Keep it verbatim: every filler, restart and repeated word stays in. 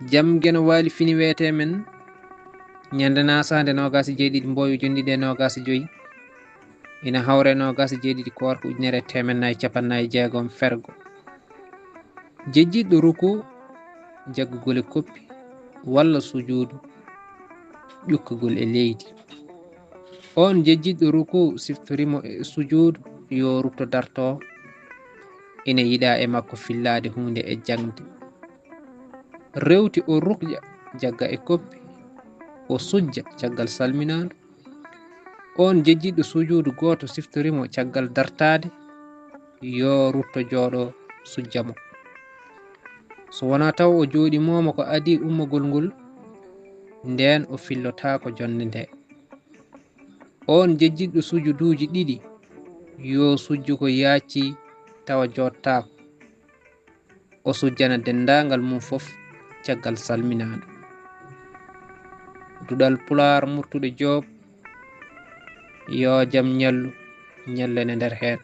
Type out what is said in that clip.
Jam Geno Waali fini weetee men ñande nasaande noogaas e jeeɗiɗi mbooyo ujunɗiɗi e noogaas e joyi, ina hawre noogaas e jeeɗiɗi koorka ujunere e teemedde e capanɗe jeegom fergo. Jejjitɗo ruku jaggugol e koppi walla sujuudu ƴukkugol e leydi. On jejjitɗo ruku siftori mo e sujuudu yo rutto darto, ina yiɗaa e makko fillaade huunde e jaŋde. Rewti o rukƴa jagga e koppi, o sujja caggal salminaandu. On jejjitɗo sujuudu gooto siftori mo caggal dartaade, yo rutto jooɗo sujja mo. So wonaa taw o jooɗimooma ko adii ummagol ngol, ndeen o fillotaako jonnde nde. On jejjitɗo sujuduuji ɗiɗi, yo sujju ko yaacci tawa jooɗtaako. O sujjana denndaangal mum fof caggal salminaandu. Duɗal Pulaar Murtuɗo Joob, yo jam ñallu, ñallane nder heen.